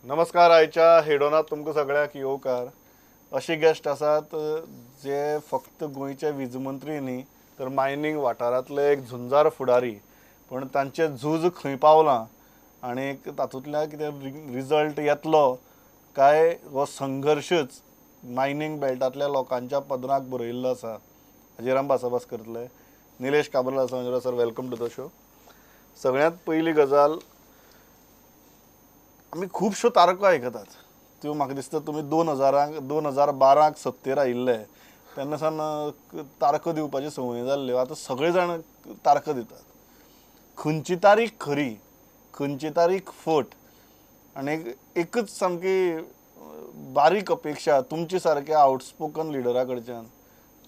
नमस्कार. आयच्या हेडोनात तुमकां सगळ्यांक येवकार. अशे गेस्ट आसात जे फक्त गोंयचे वीज मंत्री न्ही तर मायनींग वाठारांतले एक झुंजार फुडारी, पण तांचें झूज खंय पावलां आनी तातूंतल्यान कितें रिजल्ट येतलो काय हो संघर्शच मायनींग बेल्टांतल्या लोकांच्या पदराक बरयिल्लो आसा, हाजेर आमी भासाभास करतले. निलेश काब्राल आसा. Sir, welcome to the show. सगळ्यांत पयली गजाल, आमी खुबश्यो तारखो आयकतात, त्यो म्हाका दिसता तुमी 2012 सत्तेर आयिल्ले तेन्ना सावन तारखो दिवपाची संवय जाल्ल्यो. आतां सगळे जाण तारखो दितात. खंयची तारीख खरी, खंयची तारीख फट, आनी एकच सामकी बारीक अपेक्षा तुमचे सारक्या आउटस्पोकन लिडरा कडच्यान,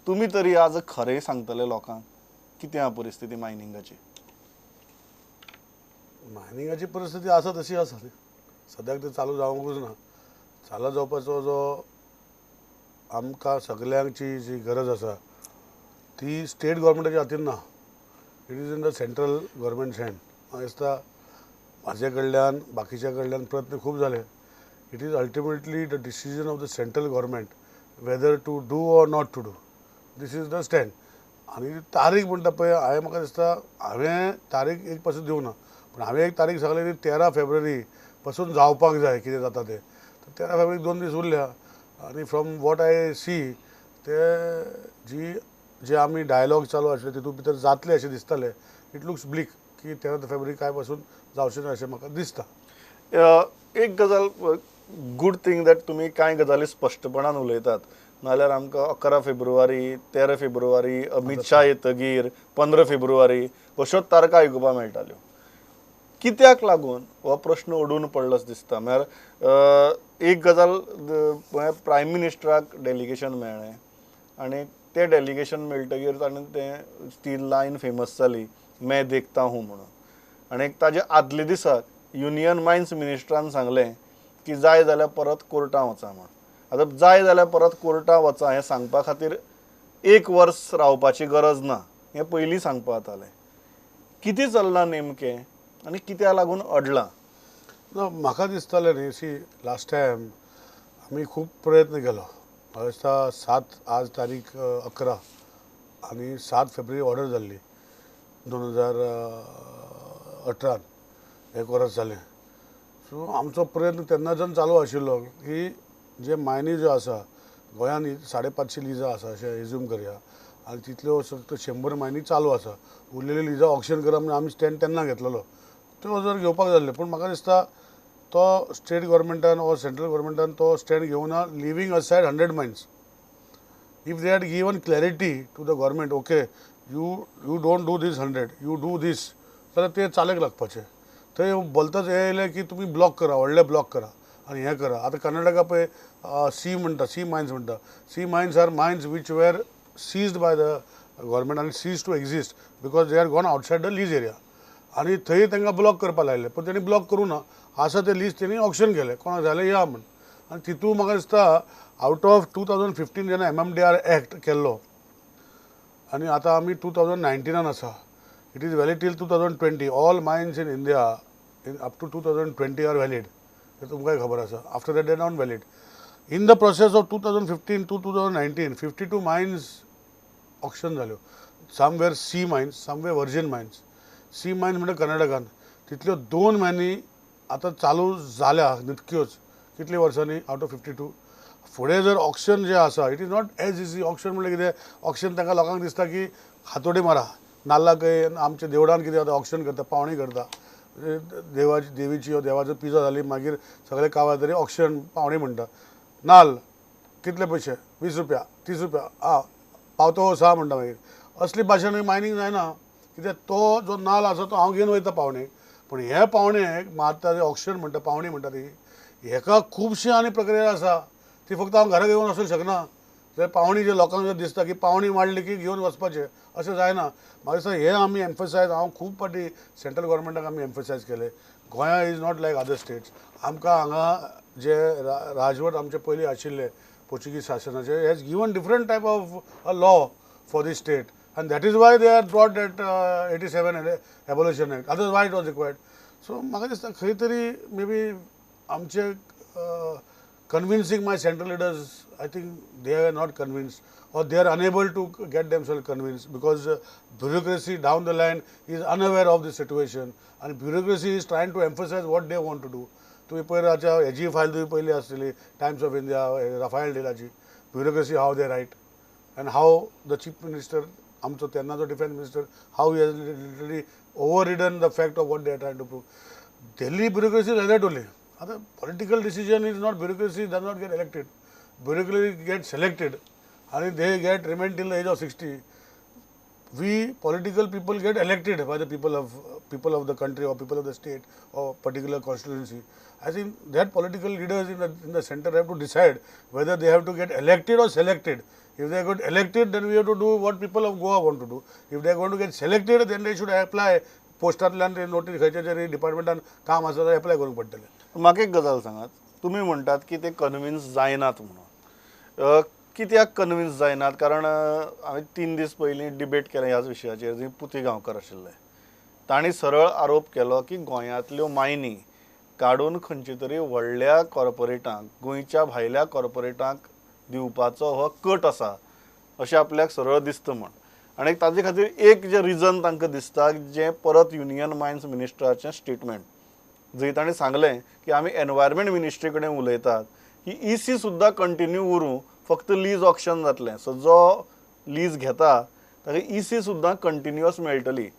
तुमी तरी आज खरें सांगतले लोकांक कितें आहा परिस्थिती मायनिंगाची? मायनिंगाची परिस्थिती आसा तशी आसा, सद्याक ते चालू जावंकूच ना. चालू जावपाचो जो आमकां सगल्यांची जी गरज आसा ती स्टेट गव्हर्मेंटाच्या हातीन ना, it is in the central government hand. म्हाका दिसता म्हाजे कडल्यान बाकीच्या कडल्यान प्रयत्न खूब जाले. It is ultimately the decision of the central government whether to do or not to do. This is the stand. आनी तारीख म्हणटा पळय, हांवें म्हाका दिसता हांवें तारीख एक पासून दिवना, पूण हांवें एक तारीख सांगली ती 13 फेब्रुवारी पासून जावपाक जाय कितें जाता तें. तर 13 फेब्रुवारीक 2 दीस उरल्या आनी फ्रॉम what I सी ते जी जे आमी डायलॉग चालू आशिल्ले तितूंत भितर जातले अशें दिसतालें. It looks bleak की 13 फेब्रुवारी काय पासून जावचें ना अशें म्हाका दिसता. एक गजाल गूड थींग that तुमी कांय गजाली स्पश्टपणान उलयतात, नाजाल्यार आमकां 11 फेब्रुवारी, 13 फेब्रुवारी, अमीत शाह येतगीर 15 फेब्रुवारी अश्योच तारखा आयकुपाक मेळटाल्यो. कित्याक लागून हो प्रश्न अडून पडलो दिसता? म्हळ्यार एक गजाल, प्रायम मिनिस्टराक डेलिगेशन मेळ्ळें आनी तें डेलिगेशन मेळटगीर ताणें तें ती लायन फेमस जाली, मैं देखता हूँ म्हणून. आनी ताजे आदले दिसाक युनियन मायन्स मिनिस्टरान सांगलें की जाय जाल्यार परत कोर्टां वचा म्हूण. आतां जाय जाल्यार परत कोर्टां वचा हें सांगपा खातीर 1 वर्स रावपाची गरज ना, हें पयलीं सांगपा जातालें. कितें चल्लां नेमकें आनी कित्याक लागून अडलां? ना, म्हाका दिसतालें न्ही, सी लास्ट टायम आमी खूब प्रयत्न केलो. म्हाका दिसता 7, आज तारीख 11 आनी 7 फेब्रुवारी ऑर्डर जाल्ली 2018, 1 वर्स जालें. सो आमचो प्रयत्न तेन्नाच्यान चालू आशिल्लो की जे मायनी ज्यो आसा गोंयांत 550 लिजां आसा अशें एज्यूम करया, आनी तितल्यो फक्त 100 मायनी चालू आसा, उरलेली लिजां ऑक्शन करा म्हणून आमी स्टँड तेन्ना घेतलेलो, त्यो जर घेवपाक जाल्ले. पूण म्हाका दिसता तो स्टेट गव्हर्मेंटान ऑर सेंट्रल गव्हर्मेंटान तो स्टँड घेवना, living aside 100 mines. If they had given clarity to the government, okay you you don't do this 100, you do this, जाल्यार ते चालेक लागपाचें. थंय भलतच हें येयलें की तुमी ब्लॉक करा, व्हडले ब्लॉक करा आनी हें करा. आतां कर्नाटका पळय सी म्हणटा, सी मायन्स म्हणटा. C mines are mines which were seized by the government आनी cease to exist because they are gone outside the lease area. आनी थंय तांकां ब्लॉक करपाक लायलें, पूण तेणी ब्लॉक करूं ना, आसा ते लीज तेणी ऑक्शन केलें, कोणाक जालें या म्हण. आनी तितूंत म्हाका दिसता आवट ऑफ 2015 जेन्ना MMDR act केल्लो आनी आतां आमी 2019 आसा, it is valid till 2020. All mines in India in up to 2020 are valid, हें तुमकांय खबर आसा. After that they not valid. In the process of 2015 to 2019 52 mines auction जाल्यो. Some were C mines, some were virgin mines. C mines म्हणल्यार कर्नाटकान तितल्यो 2 मायनी आतां चालू जाल्या नितक्योच, कितल्या वर्सांनी आवट ऑफ 52. फुडें जर ऑक्शन जें आसा, it is not as easy. Auction म्हणल्यार कितें, ऑक्शन तांकां लोकांक दिसता की हातोडी मारा, नाल्लाक आमच्या देवळान कितें जाता, ऑक्शन करता, पावणी करता, देवाची देवीची देवाचो पिजा जाली मागीर सगळे कावाय तरी ऑक्शन पावणी म्हणटा. नाल्ल कितले पयशे, 20 रुपया, 30 रुपया, आ पावतो सा म्हणटा. मागीर असली भाशेन मायनींग जायना, कित्याक तो जो नाल्ल आसा तो हांव घेवन वयता पावणेक, पूण हे पावणेक मारता ते ऑक्शन म्हणटा, पावणी म्हणटा ती, हेका खुबशी आनी प्रक्रिया आसा, ती फक्त हांव घरा घेवन वचूंक शकना. तर पावणी जे लोकांक जर दिसता की पावणी मांडली की घेवन वचपाचें, अशें जायना. म्हाका दिसता हें आमी एम्फसायज, हांव खूब फावटी सेंट्रल गव्हर्मेंटाक आमी एम्फसायज केलें. Goa is not like other states. आमकां हांगा जे राजवट आमचे पयलीं आशिल्ले पोर्चुगीज शासनाचे, has given different type of a law for the state, and that is why they are brought that 87 abolition act, otherwise it was required. So म्हाका दिसता खंय तरी मे बी आमचे convincing my central leaders, I think they are not convinced or they are unable to get themselves convinced because bureaucracy down the line is unaware of the situation and bureaucracy is trying to emphasize what they want to do. तुवें पयर आतां हेजी file तुवें पयली आसतली Times of India Rafale डिलाची, bureaucracy how they write and how the chief minister आमचो तेन्नाचो defence minister how he has literally overridden the fact of what they are trying to prove. Delhi bureaucracy like that only. आतां political decision is not bureaucracy does not get elected, bureaucracy get selected आनी they get remain till the age of 60. We political people get elected by the people of the country or people of the state or particular constituency. I think that political leaders in the center have to decide whether they have to get elected or selected. If they get elected, then we have to do what people of Goa want to do. If they are going to get selected, then they should apply. पोस्टांतल्यान notice खंयच्या तरी डिपार्टमेंटान काम आसा जाल्यार apply करूंक पडटलें. म्हाका एक गजाल सांगात, तुमी म्हणटात की ते कन्विन्स जायनात म्हणून, कित्याक कन्विन्स जायनात? कारण हांवें 3 दीस पयलीं डिबेट केलें ह्याच विशयाचेर, जंय पुती गांवकर आशिल्ले, तांणी सरळ आरोप केलो की गोंयांतल्यो मायनी काडून खंयचे तरी व्हडल्या कॉर्पोरेटांक, गोंयच्या भायल्या कॉर्पोरेटांक दिवपाचो हो कट आसा अशें आपल्याक सरळ दिसता म्हण. आनी ताजे खातीर एक जें रिजन तांकां दिसता जें परत युनियन मायन्स मिनिस्टराचें स्टेटमेंट, जंय ताणें सांगलें की आमी एनवायरमेंट मिनिस्ट्री कडेन उलयतात की ई सी सुद्दां कंटिन्यू उरूं, फक्त लीज ऑक्शन जातलें. सो जो लीज घेता ताका ई सी सुद्दां कंटिन्युअस मेळटली.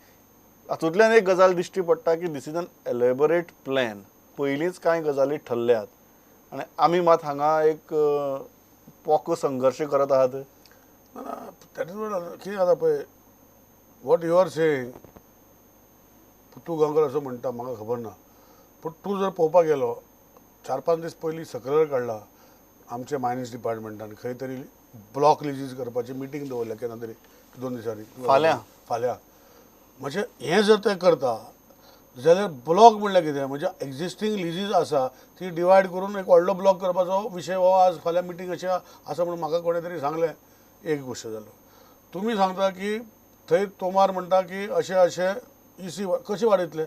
हातूंतल्यान एक गजाल दिश्टी पडटा की this is an elaborate plan, पयलींच कांय गजाली ठरल्यात आनी आमी मात हांगा एक पोको संघर्श करत आहात. That is what कितें जाता पळय, what you are saying, Puttu Gaonkar असो म्हणटा म्हाका खबर ना, पूण तूं जर पळोवपाक गेलो 4-5 दीस पयलीं सर्कुलर काडला आमच्या मायन्स डिपार्टमेंटान, खंय तरी ब्लॉक लिजीज करपाची मिटींग दवरल्या केन्ना तरी 2 दिसांनी, फाल्यां फाल्यां. म्हणजे हें जर ते करता जाल्यार ब्लॉक म्हणल्यार कितें, म्हणजे एक्झिस्टींग लिजीज आसा ती डिवायड करून एक व्हडलो ब्लॉक करपाचो विशय हो आज फाल्यां मिटींग अशें आसा म्हणून म्हाका कोणें तरी सांगलें. एक गोश्ट जालो, तुमी सांगता की थंय तोमार म्हणटा की अशें अशें ई सी कशी वाडयतले?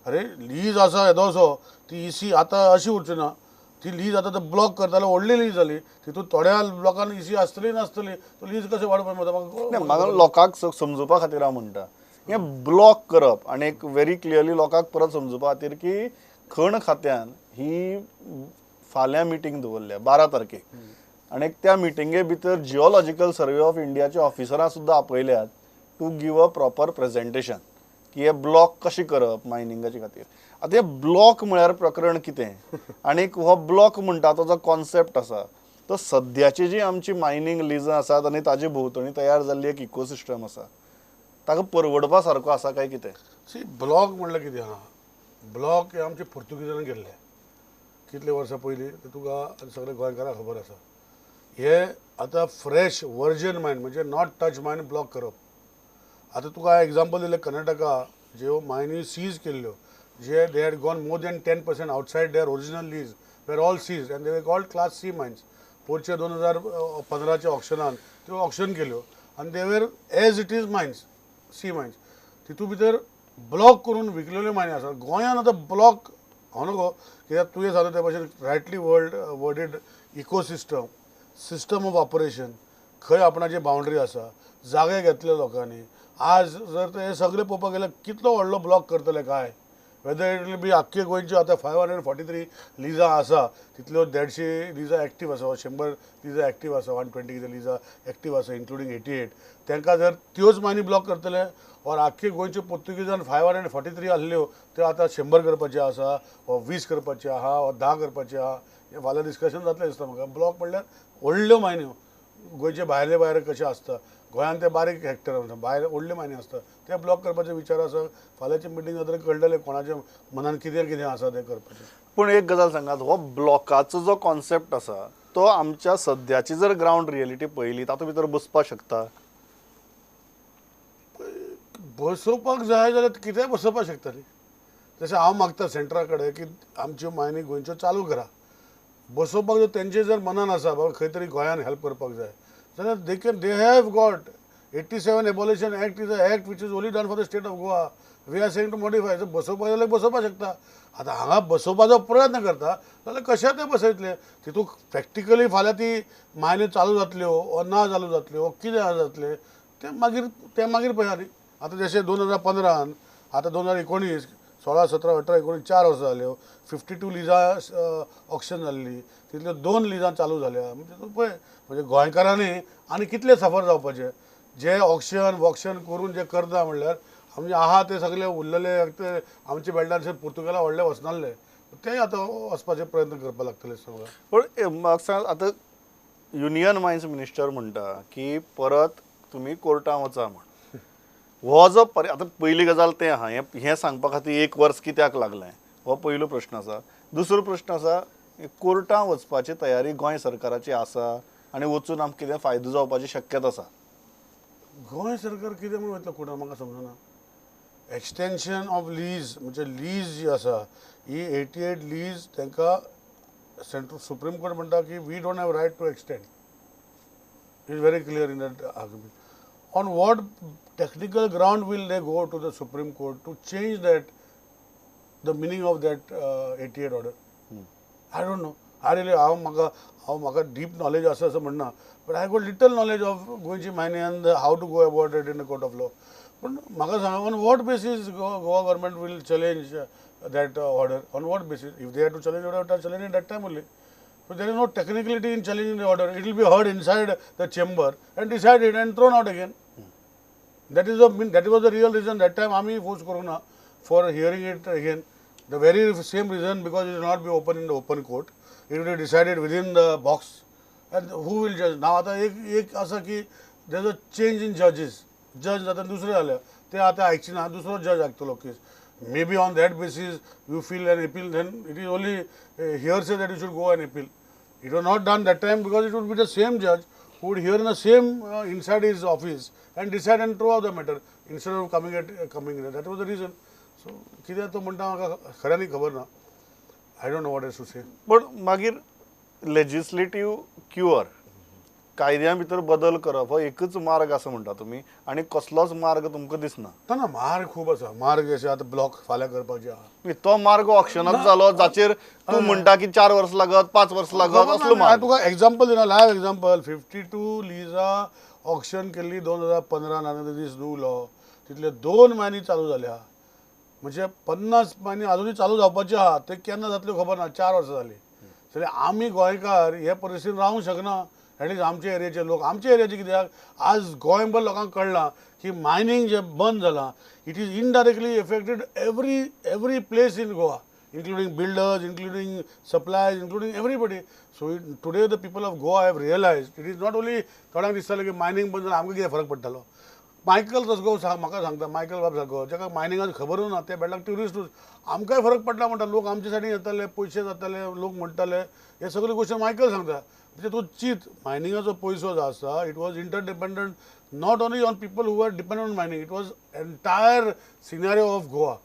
अरे लीज आसा येदोसो, ती ई सी आतां अशी उरची ना, ती लीज आतां ब्लॉक करताले, व्हडली लीज जाली, तितून थोड्या ब्लॉकान ई सी आसतली नासतली, तो लीज कशें वाडोवपाक म्हाका लोकांक समजुपा खातीर हांव म्हणटा हें ब्लॉक करप. आनी एक व्हेरी क्लियरली लोकांक परत समजुपा खातीर की खण खात्यान ही फाल्यां मिटींग दवरल्या 12 तारखेक आनी त्या मिटिंगे भितर जिओलॉजिकल सर्वे ऑफ इंडियाचे ऑफिसरां सुद्दां आपयल्यात to give a proper presentation की हे ब्लॉक कशें करप मायनिंगाचे खातीर. आतां हे ब्लॉक म्हळ्यार प्रकरण कितें आनी हो ब्लॉक म्हणटा तो जो कॉन्सेप्ट आसा तो सद्याची जी आमची मायनींग लिजां आसात आनी ताजे भोंवतणी तयार जाल्ली एक इकोसिस्टम आसा ताका परवडपा सारको आसा काय कितें? सी ब्लॉक म्हणल्यार कितें आहा, ब्लॉक हे आमचे पुर्तुगेजान केल्ले कितले वर्सां पयलीं, ते तुका सगळे गोंयकारांक खबर आसा. हे आतां फ्रेश वर्जन मायन म्हणजे not touch mine block करप. आतां तुका एग्जाम्पल दिलें कर्नाटका ज्यो मायनी सीज केल्ल्यो, जे they had gone more than 10% outside their original lease were all seize and they were called class C mines. पोरच्या 2015 ऑक्शनान त्यो ऑक्शन केल्यो आनी they were as it is mines, C mines. तितू भितर ब्लॉक करून विकलेल्यो मायनी आसा. गोंयान आतां ब्लॉक हांव नको कित्याक तुवें सांगता ते भाशेन rightly worded ecosystem, system of operation, खंय आपणाची बाउंड्री आसा, जागे घेतले लोकांनी. आज जर ते सगळे पळोवपाक गेल्यार कितलो व्हडलो ब्लॉक करतले काय, वेदर it will be आख्खे गोंयच्यो आतां 543 लिजां आसा तितल्यो 150 लिजां एक्टीव आसा, 100 लिजां एक्टीव आसा, 120 कितें लिजां एक्टीव आसा इन्क्लुडींग 88. तांकां जर त्योच मायनी ब्लॉक करतले और आख्खे गोंयच्यो पुर्तुगेजान 543 आहल्यो त्यो आतां 100 करपाच्यो आसा वा 20 करपाच्यो आहा वा 10 करपाच्यो आहा, हें फाल्यां डिस्कशन जातलें दिसता म्हाका. ब्लॉक म्हणल्यार व्हडल्यो मायन्यो गोंयचे भायले भायर कशें आसता, गोंयांत ते बारीक हेक्टर आसता, भायर व्हडल्यो मायनी आसता, ते ब्लॉक करपाचे विचार आसा. फाल्यांचे मिटींग जातकीर कळटलें कोणाच्या मनान कितें कितें आसा तें करपाचें. पूण एक गजाल सांगात, हो ब्लॉकाचो जो कॉन्सेप्ट आसा तो आमच्या सद्याची जर ग्रावंड रियलिटी पळयली तातूंत भितर बसपाक शकता? बसोवपाक जाय जाल्यार कितेंय बसोवपाक शकता न्ही. तशें हांव मागता सेंट्रा कडेन की आमच्यो मायनी गोंयच्यो चालू करा, बसोवपाक जर तेंचे जर मनान आसा बाबा खंय तरी गोंयान हेल्प करपाक जाय जाल्यार they can, they have got 87 abolition act is a act which is only done for the state of Goa. We are saying to modify. बसोवपा जाल्यार बसोवपाक शकता. आतां हांगा बसोवपाचो प्रयत्न करता जाल्यार कशें ते बसयतले तितूंत प्रॅक्टिकली फाल्यां ती मायनी चालू जातल्यो वो ना चालू जातल्यो कितें जातलें तें मागीर तें मागीर पळया न्ही. आतां जशें 2015 आतां 2019 16 17 18 19 4 वर्सां जाल्यो 52 लिजां ऑक्शन जाल्ली तितल्यो 2 लिजां चालू जाल्या. म्हणजे तूं पळय म्हणजे गोंयकारांनी आनी कितले सफर जावपाचे जे ऑक्शन वॉक्शन करून जे करता म्हणल्यार आमचे आहा ते सगळे उरलेले ते आमचे बेल्टार पुर्तुगेला व्हडले वचनासले ते आतां वचपाचे प्रयत्न करपाक लागतले सगळं. पण म्हाका सांग आतां युनियन मायन्स मिनिस्टर म्हणटा की परत तुमी कोर्टान वचा म्हण हो जो आतां पयली गजाल तें आहा हें सांगपा खातीर 1 वर्स कित्याक लागलें हो पयलो प्रश्न आसा. दुसरो प्रश्न आसा कोर्टान वचपाची तयारी गोंय सरकाराची आसा आनी वचून आमकां कितें फायदो जावपाची शक्यता आसा? गोंय सरकार कितें म्हूण वयतलो कोर्टान म्हाका समजना. एक्सटेंशन ऑफ लीज म्हणजे लीज जी आसा ही 88 लीज तांकां सेंट्रल सुप्रीम कोर्ट म्हणटा की we don't have right to extend. It is very clear in that argument. On what technical ground will they go to the Supreme Court to change that the meaning of that 88 order? I don't know. I really हांव म्हाका deep knowledge आसा असो म्हणना but I got little knowledge of गोंयची Mayani and how to go about it in the court of law. पूण म्हाका सांगा on what basis Goa government will challenge that order? On what basis? If they have to challenge order challenge in that time only. But there is no technicality in challenging the order. It will be heard inside the chamber and decided and thrown out again. That is the that was the real reason that time आमी force करूंक ना for hearing it again. The very same reason because it will not be open in the open court. It will be decided within the box. And who will judge? Now आतां एक एक आसा की there is a change in judges. जज आतां दुसरे जाल्या ते आतां आयकचे ना दुसरो जज आयकतलो case. Maybe on that basis you feel an appeal, then it is only hearsay that you should go and appeal. It was not done that time because it would be the same judge who would hear in the same inside his office and decide and throw out the matter instead of coming at coming in. That was the reason. So कितें तो म्हणटा म्हाका खऱ्यांनी खबर ना. I don't know what is to say. पण मागीर लेजिस्लेटीव cure कायद्या भितर बदल करप हो एकच मार्ग आसा म्हणटा तुमी आनी कसलोच मार्ग तुमकां दिसना? ना मार्ग खूब आसा. मार्ग अशे आतां ब्लॉक फाल्यां करपाचे आहा तो मार्ग ऑक्शनाक जालो जाचेर तूं म्हणटा की 4 वर्स लागत 5 वर्स लागत असलो मार्ग. तुका एग्जाम्पल दिना लायव एग्जाम्पल. 52 लिजां ऑक्शन केल्ली 2015 आनी दीस न्यू लॉ तितले 2 मायनी चालू जाल्या म्हणजे 50 मायनी अजुनूय चालू जावपाची आहा ते केन्ना जातल्यो खबर ना. 4 वर्सां जालीं जाल्यार आमी गोंयकार हे परिस्थितीन रावंक शकना. एटलीस्ट आमचे एरियेचे लोक आमचे एरियाचे कित्याक आज गोंयभर लोकांक कळ्ळां की मायनींग जें बंद जालां it is indirectly affected every place in Goa including builders, including suppliers, including everybody. So today the people of Goa have realised it is not only थोड्यांक दिसतालें की मायनींग बंद जाल्यार आमकां कितें फरक पडटलो. मायकल तसगो म्हाका सांगता मायकल बाब सारको जाका मायनिंगाक खबरूच ना ते बेडलाक ट्युरिस्टूच आमकांय फरक पडटा म्हणटा. लोक आमचे सायडीन येताले पयशे जाताले लोक म्हणटाले हे सगळे गोश्टी मायकल सांगता. म्हणजे तूं चीत मायनिंगाचो पयसो जो आसा it was interdependent not only on people who are dependent on mining, it was entire scenario of Goa.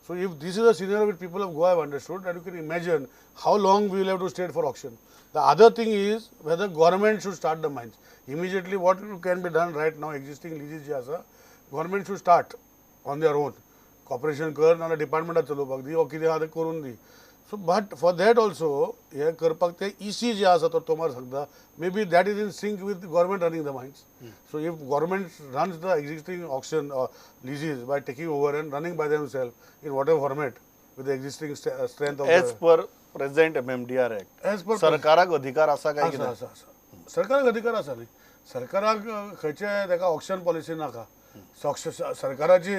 So if this is a scenario which people of Goa have understood, and you can imagine how long we will have to stay for auction. The other thing is whether government should start the mines. Immediately what can be done right now, existing leases जे आसा government should start on their own. Corporation कर नाजाल्यार डिपार्टमेंटाक चलोवपाक दी वो कितें आहा तें करून दी. So but for that also हें करपाक ते इसी जे आसा तो तोमार सांगता maybe that is in sync with government running the mines. So if government runs the existing auction leases by taking over and running by themselves in whatever format with the existing strength of as per present MMDR act as per सरकाराक अधिकार आसा काय कितें? आसा आसा सरकाराक अधिकार आसा न्ही. सरकाराक खंयचे ताका ऑक्शन पॉलिसी नाका. सरकाराची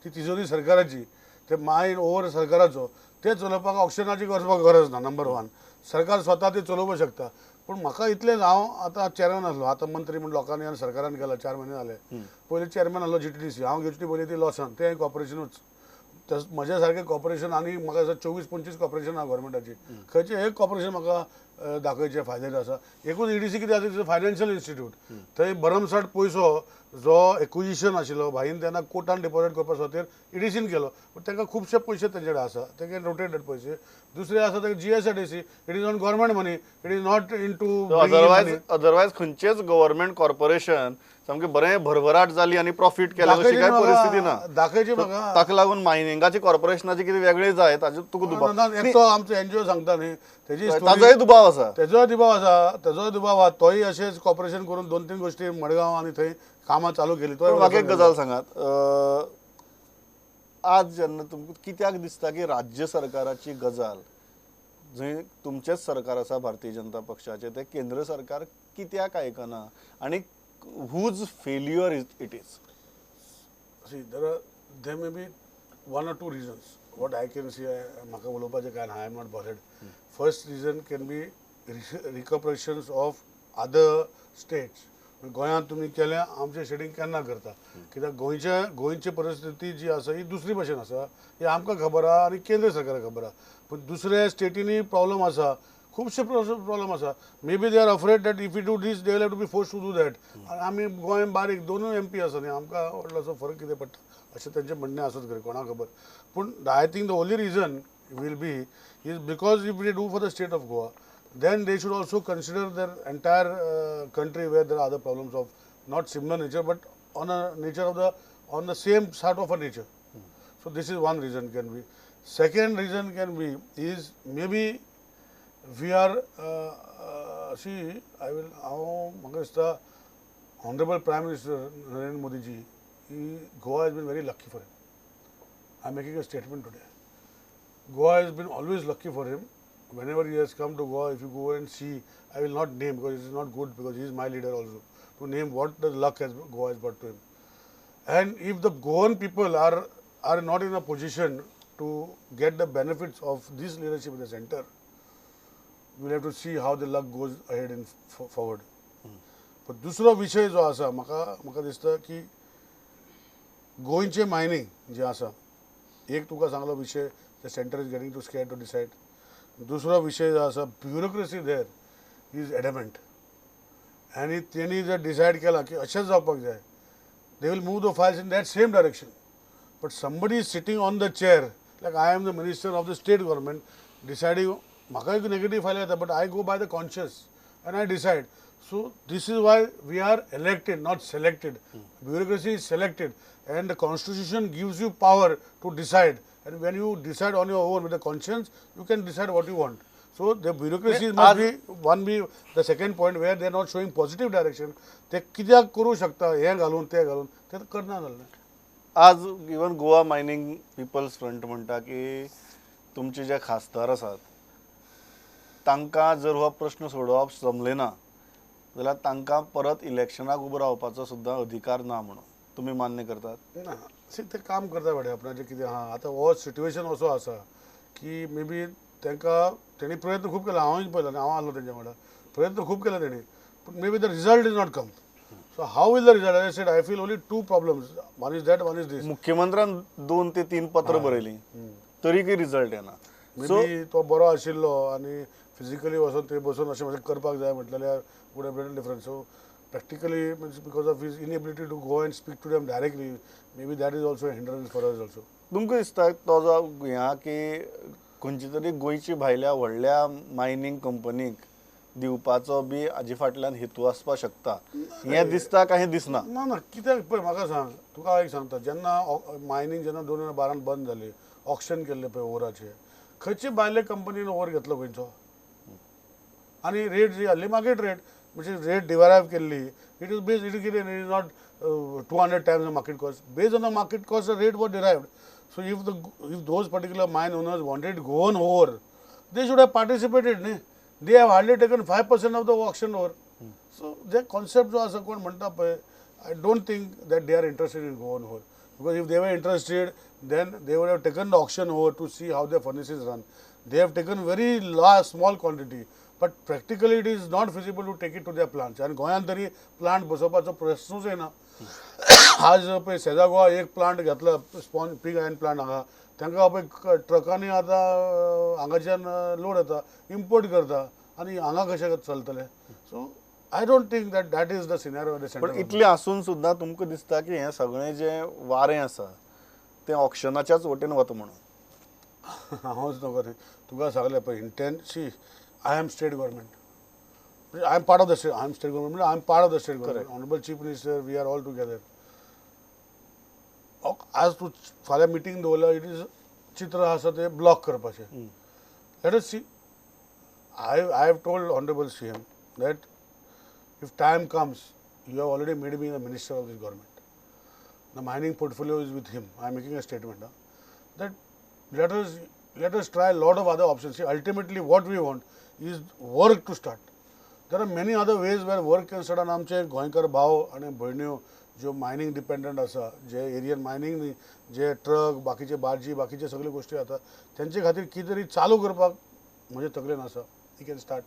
ती तिजोरी सरकाराची ते मायन ओवर सरकाराचो ते चलोवपाक ऑक्शनाची वचपाक गरज ना. नंबर 1 सरकार स्वता ते चलोवपाक शकता. पूण म्हाका इतलेंच हांव आतां चेअरमॅन आसलो आतां मंत्री म्हण लोकांनी आनी सरकारान केला 4 म्हयने जाले. पयलीं चेअरमॅन आसलो GTDC हांव घेतली पयलीं ती लॉसान तें कॉर्पोरेशनूच म्हज्या सारकें कॉर्पोरेशन आनी म्हाका 24-25 कॉर्पोरेशन आहा गव्हर्मेंटाची खंयचें एक कॉर्पोरेशन म्हाका दाखयचे फायदे आसा. एकूच ईडीसी कितें आसा, फायनान्शियल इन्स्टिट्यूट, थंय भरमसाठ पयसो जो एक्विजिशन आशिल्लो भाईन तेन्ना कोर्टान डिपॉझीट करपा खातीर ईडीसीन केलो, पूण तांकां खुबशे पयशे तेंचे कडेन आसा, तेंगे रोटेटेड पयशे. दुसरें आसा तें GSIDC, it is on government money, it is not into. Otherwise खंयचेच गव्हर्मेंट कॉर्पोरेशन सामकें बरें भरभराट जाली आनी प्रॉफीट केलें अशी काय परिस्थिती ना. दाखयची म्हाका. ताका लागून मायनिंगाची कॉर्पोरेशनाची कितें वेगळें जाय ताजेर तुका दुबाव. एकटो आमचो एनजीओ सांगता न्ही, तेजी ताजोय दुबाव आसा, तेजोय दुबाव आसा, तेजोय दुबाव आसा. तोय अशेंच कॉर्पोरेशन करून 2-3 गोश्टी मडगांव आनी थंय कामां चालू केली. म्हाका एक गजाल सांगात, आज जेन्ना तुमकां कित्याक दिसता की राज्य सरकाराची गजाल जंय तुमचेंच सरकार आसा भारतीय जनता पक्षाचें, तें केंद्र सरकार कित्याक आयकना आनी whose failure it is? See, there may be 1 or 2 reasons. What I can see, म्हाका उलोवपाचें कांय ना, I am not bothered. First reason can be recuperations of other states. गोंयांत तुमी केलें, आमचें स्टेटीन केन्ना करता, कित्याक गोंयची परिस्थिती जी आसा ही दुसरी भशेन आसा, ही आमकां खबर आहा आनी केंद्र सरकाराक खबर आहा. पूण दुसऱ्या स्टेटींनी प्रॉब्लम आसा, खुबशे प्रॉब्लम आसा. Maybe they are afraid that if you do this they will have to be force to do that. आनी आमी गोंय बारीक, दोनूय एम पी आसा न्ही, आमकां व्हडलोसो फरक कितें पडटा अशें तेंचें म्हणणें आसत खरें, कोणाक खबर. पूण I think the only reason will be is because if they do for the state of Goa, then they should also consider their entire country where there are other problems of not similar nature but on a nature of the on the same sort of a nature. So this is one reason can be. Second reason can be is maybe we are see, I will हांव म्हाका दिसता Honorable Prime Minister Narendra Modi ji, Goa has been very lucky for him. I am making a statement today. Goa has been always lucky for him. Whenever he has come to Goa, if you go and see, I will not name because it is not good, because he is my leader also, to name what the luck has Goa has brought to him. And if the Goan people are not in a position to get the benefits of this leadership in the center, we will have to see how the luck goes ahead and forward. पण दुसरो विशय जो आसा, म्हाका दिसता की गोंयचें mining जें आसा, एक तुका सांगलो विशय, the center is getting too scared to decide. दुसरो विशय जो आसा, ब्युरोक्रेसी there is adamant, आनी तेणी जर डिसायड केलां की अशेंच जावपाक जाय, they will move the files in that same direction. But somebody is sitting on the chair, like I am the minister of the state government, deciding, म्हाका एक नेगेटीव फायल येता, but I go by the conscious and I decide. So this is why we are elected, not selected. Bureaucracy is selected, and the constitution gives you power to decide. And when you decide on your own with the conscience, you can decide what you want. So the bureaucracy must be one, be the second point where they are not showing positive direction. ते कित्याक करूं शकता, हें घालून तें घालून ते करना जालें. आज even Goa mining people's front म्हणटा की तुमचे जे खासदार आसात तांकां जर हो प्रश्न सोडोवप जमलें ना जाल्यार तांकां परत इलेक्शनाक उबो रावपाचो सुद्दां अधिकार ना म्हणून तुमी मान्य करतात? ना, सी ते काम करता बाबा आपणाचें कितें आहा. आतां हो सिट्युएशन असो आसा की मे बी तांकां तेणी प्रयत्न खूब केला, हांवूय पळयला, हांव आसलो तेंच्या वांगडा, प्रयत्न खूब केला तेणी, पूण maybe the result is not come. So how will the result? I said I feel only 2 problems, one is that, one is this. मुख्यमंत्र्यान 2 ते 3 पत्र बरयलीं तरीकय रिजल्ट येना. मे बी तो बरो आशिल्लो आनी फिजिकली वचून थंय बसून अशें मातशें करपाक जाय म्हटलें जाल्यार would have been different. So practically means because of his inability to go and speak to them directly, maybe that is also a hindrance for us also. तुमकां दिसता तो जो हें की खंयची तरी गोंयची भायल्या व्हडल्या मायनींग कंपनीक दिवपाचो बी हाजे फाटल्यान हेतू आसपाक शकता, हें दिसता काय हें दिसना? ना ना, कित्याक पळय म्हाका सांग, तुका हांव एक सांगता, जेन्ना मायनींग जेन्ना 2012 बंद जाली, ऑक्शन केल्लें पळय ओवराचें, खंयचे भायले कंपनीन ओवर घेतलो खंयचो, आनी रेट जी आहली मार्केट रेट, म्हणजे रेट डिरायव केल्ली, it is based, it is कितें, it is not 200 times the market cost, based on the market cost the rate was derived. So if those particular mine owners wanted Goan ore, they should have participated न्ही. They have hardly taken 5% of the auction ore. So J concept जो आसा कोण म्हणटा पळय, I don't think that they are interested in Goan ore, because if they were interested then they would have taken the auction ore to see how the furnaces run. They have taken very large small quantity, but practically it is not feasible to take it to their plants. आनी गोंयांत तरी plant बसोवपाचो प्रश्नूच येना. आज पळय सेजा गोवा एक plant घेतला, spawn पीग iron plant हांगा, तांकां पळय ट्रकांनी आतां हांगाच्यान लोड येता, इम्पोर्ट करता. आनी हांगा कशें चलतलें. So I don't think that that is the scenario. पण इतलें आसून सुद्दां तुमकां दिसता की हें सगळें जें वारें आसा तें ऑक्शनाच्याच वटेन वता म्हणून? हांवच नको न्ही तुका सांगलें पळय intent. See, I am state government, I am part of the state, I am state government, I am part of the state government. Honourable chief minister, we are all together. आज तूं फाल्यां मिटींग दवरल्या, it is चित्र आसा तें block करपाचें. Let us see. I have told honourable CM that if time comes, you have already made me the minister of this government. The mining portfolio is with him. I am making a statement that let us try a lot of other options. See, ultimately what we want is work to start. There are many other ways where work can start. आनी आमचे गोंयकार भाव आनी भयण्यो ज्यो mining dependent आसा, जे Ariane mining न्ही, जे truck बाकीचे बार्जी बाकीचे सगळे गोश्टी जाता, तेंचे खातीर कितें तरी चालू करपाक म्हजे तकलेन आसा. You can start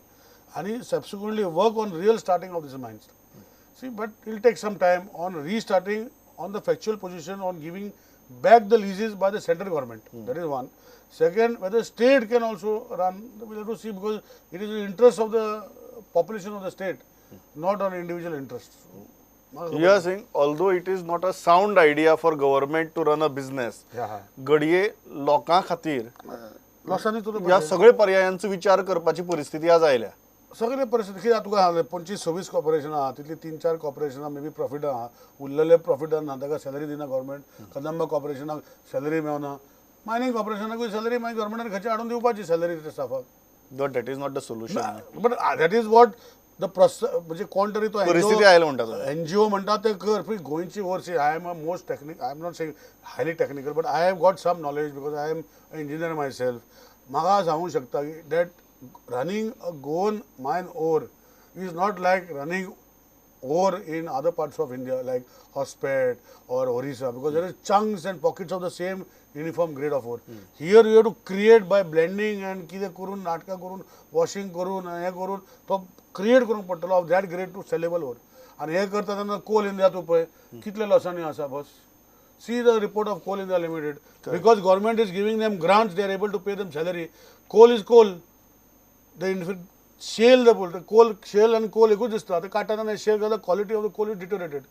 आनी subsequently work on real starting of this mines. See, but it will take some time on restarting on the factual position on giving back the leases by the central government. That is one. Second, whether state can also run, we have to see, because it is in interest of the population of the state, not on individual interest. You are saying, although it is not a sound idea for government to run a business, घडये लोकां खातीर ह्या सगळे पर्यायांचो विचार करपाची परिस्थिती आज आयल्या. सगळे परिस्थिती कित्याक तुका सांगलें, 25-26 कॉर्पोरेशनां आहा, तितली 3-4 कॉर्पोरेशनां मे बी प्रॉफिट आहा, उरलेले प्रॉफिटान ना, ताका सॅलरी दिना गव्हर्मेंट. कदंबा कॉर्पोरेशनाक सॅलरी मेळना, मायनींग कॉर्पोरेशनाकूय सॅलरी मागीर गव्हर्मेंटान खंयचे हाडून दिवपाची सॅलरी त्या स्टाफाक. But that is not the solution. But that is what the process, म्हणजे कोण तरी तो परिस्थिती आयला म्हणटा, एनजीओ म्हणटा ते कर. गोंयची वर्सी, I am a most technical, I am not saying highly technical, but I have got some knowledge because I am engineer myself. म्हाका सांगूंक शकता की that running a Goan mine ore is not like running ore in other parts of India like Hospet or Orissa, because there is chunks and pockets of the same uniform grade of ore. Here you have to create by blending and कितें करून नाटकां करून washing करून हें करून तो create करूंक पडटलो of that grade to sellable ore. आनी हें करता तेन्ना कोल इंडिया तूं पळय कितले लॉसांनी आसा. बस see the report of Coal India Limited. Because government is giving them grants, they are able to pay them salary. Coal is coal. The shale, the coal, shale and coal एकूच दिसता, ते काडटा तेन्ना shale the quality of the coal is deteriorated.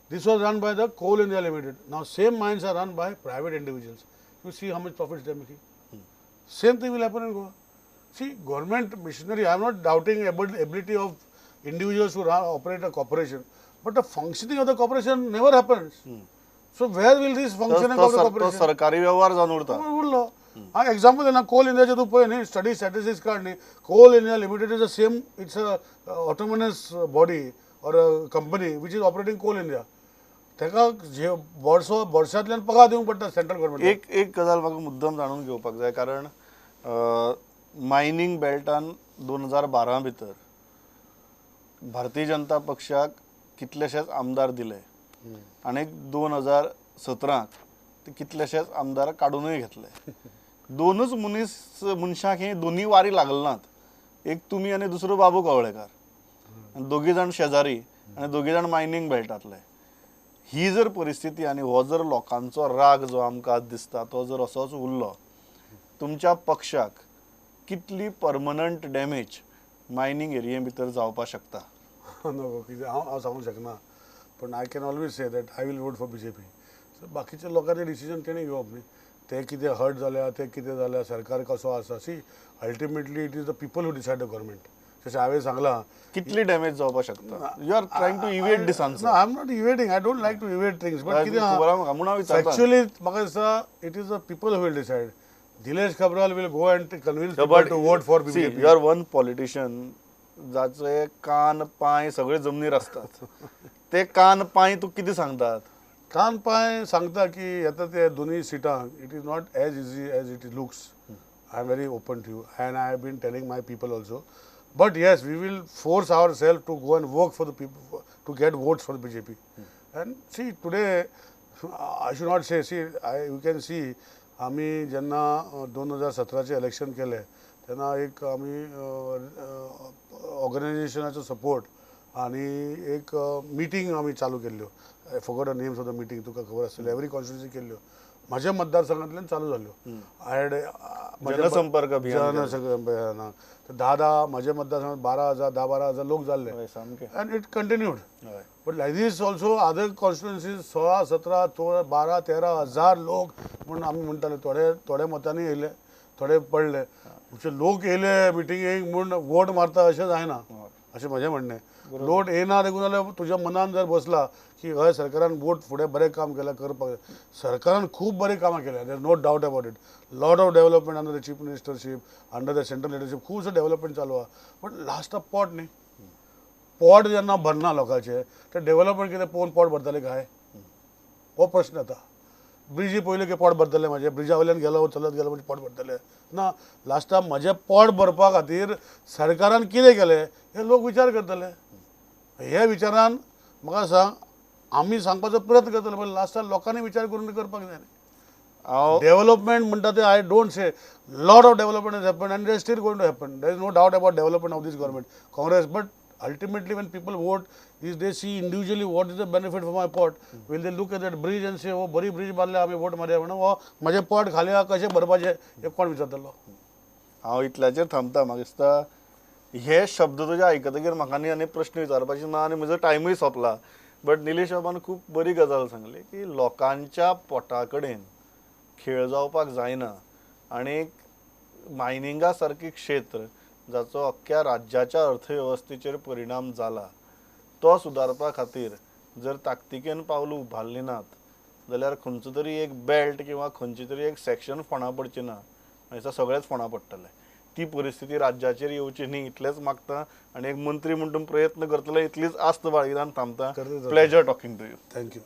This was run by the Coal India Limited. Now same mines are run by private individuals. You see how much profits they are making. Same thing will happen in Goa. See, government machinery, I am not doubting ability of individuals to run, operate a corporation, but the functioning of the corporation never happens. So where will this functioning of the corporation? सरकारी व्यवहार जावन उरता. उरलो. Example दिना, कोल इंडियाचे तूं पळय न्ही, स्टडी स्टॅटिस्टिक्स काड न्ही, Coal India Limited is the same, it's a autonomous body or a company which is operating Coal India. ताका जे वर्सो वर्सांतल्यान पगार दिवंक पडटा सेंट्रल गव्हर्मेंट. एक एक गजाल म्हाका मुद्दम जाणून घेवपाक जाय, कारण मायनींग बेल्टान 2012 भितर भारतीय जनता पक्षाक कितलेशेच आमदार दिले आनी 2017 ते कितलेशेच आमदार काडूनय घेतले. दोनूच मनीस मनशाक हे दोनूय वारी लागले नात, एक तुमी आनी दुसरो बाबू कवळेकार, दोगी जाण शेजारी आनी दोगी जाण मायनींग बेल्टांतले. ही जर परिस्थिती आनी हो जर लोकांचो राग जो आमकां आज दिसता तो जर असोच उरलो, तुमच्या पक्षाक कितली परमनंट डॅमेज मायनींग एरिये भितर जावपाक शकता? नको कितें हांव सांगूंक शकना, पण I can always say that I will vote for BJP. So बाकीच्या लोकांचे डिसिजन तेणी घेवप न्ही, ते कितें हर्ट जाल्या, ते कितें जाल्या, सरकार कसो आसा. See, ultimately it is the people who decide the government. जशें हांवें सांगलां, कितली डॅमेज जावपाक शकता? You are trying to evade this answer. I am not evading, I don't like to evade things, but कितें एक्चुअली म्हाका दिसता it is the people who will decide. Dinesh Cabral will go and convince people to vote for BJP. You are one politician जाचे कान पांय सगळे जमनीर आसतात, ते कान पांय तूं कितें सांगतात? कान पांय सांगता की आतां ते दोनूय सिटांक it is not as easy as it looks. I am very open to you and I have been telling my people also. But yes, we will force our self to go and work for the people to get votes for BJP. And see today I should not say, see I you can see, आमी जेन्ना 2017 election केलें तेन्ना एक आमी ऑर्गनायझेशनाचो support आनी एक meeting आमी चालू केल्ल्यो. I forgot the names of the meeting, तुका खबर आसतली. एवरी कॉन्स्टिट्युन्सी केल्ल्यो, म्हाज्या मतदारसंघांतल्यान चालू जाल्यो. I had जनसंपर्क अभियान जनसंपर्क अभियानाक 10-10 म्हज्या मतदारसंघात 12,000 10-12,000 लोक जाल्ले सामके and it continued. But like this also other constituencies 16, 17, 12, 13 हजार लोक म्हूण आमी म्हणटाले. थोडे थोडे मतांनी येयले, थोडे पडले. म्हणजे लोक येयले मिटिंगेक म्हूण वोट मारता अशें जायना, अशें म्हजें म्हणणें. लोट येना देखून जाल्यार तुज्या मनान जर बसला की हय सरकारान वोट फुडें बरें काम केलां करपाक, सरकारान खूब बरीं कामां केल्या, there no doubt about it. Lot of development under the chief ministership, under the central leadership खुबसो डेवलपमेंट चालू आहा. बट लास्टाक पोट न्ही, पोट जेन्ना भरना लोकांचें ते डेवलपमेंट कितें पळोवन पोट भरतले काय, हो प्रश्न येता. ब्रिजी पयलीं की पोट भरतले म्हाजें, ब्रिजा वयल्यान गेलो चलत गेलो म्हणजे पोट भरतले ना. लास्टाक म्हजें पोट भरपा खातीर सरकारान कितें केलें हे लोक विचार करतले. हे विचारान म्हाका सांग आमी सांगपाचो प्रयत्न करतले, पण लास्टाक लोकांनी विचार करून करपाक जाय न्ही. डेवलपमेंट म्हणटा ते I don't say lot of development is happen and they still going to happen. There is no doubt about development of this government Congress. But ultimately when people vote is they see individually what is the benefit for my pot. Will they look at that bridge and say oh बरी bridge बांदल्या आमी vote मारया म्हणून, हो म्हजें पोट खाली आहा कशें भरपाचें हें कोण विचारतलो. हांव इतल्याचेर थांबता. म्हाका दिसता हे शब्द तुजे आयकतकीर म्हाका आनी आनी प्रश्न विचारपाचे ना आनी म्हजो टायमूय सोंपला. बट निलेश बाबान खूब बरी गजाल सांगली की लोकांच्या पोटा कडेन खेळ जावपाक जायना आनी मायनिंगा सारकी क्षेत्र जाचो अख्ख्या राज्याच्या अर्थवेवस्थेचेर परिणाम जाला तो सुदारपा खातीर जर ताकतिकेन पावलां उबारलीं नात जाल्यार खंयचो तरी एक बेल्ट किंवा खंयची तरी एक सेक्शन फोंडा पडचें ना, मागीर सगळेच फोंडा पडटले. ती परिस्थिती राज्याचेर येवची न्ही इतलेंच मागता आनी एक मंत्री म्हूण तुमी प्रयत्न करतले इतलीच आस्त बाळगितान थांबता. Pleasure talking to you. Thank you.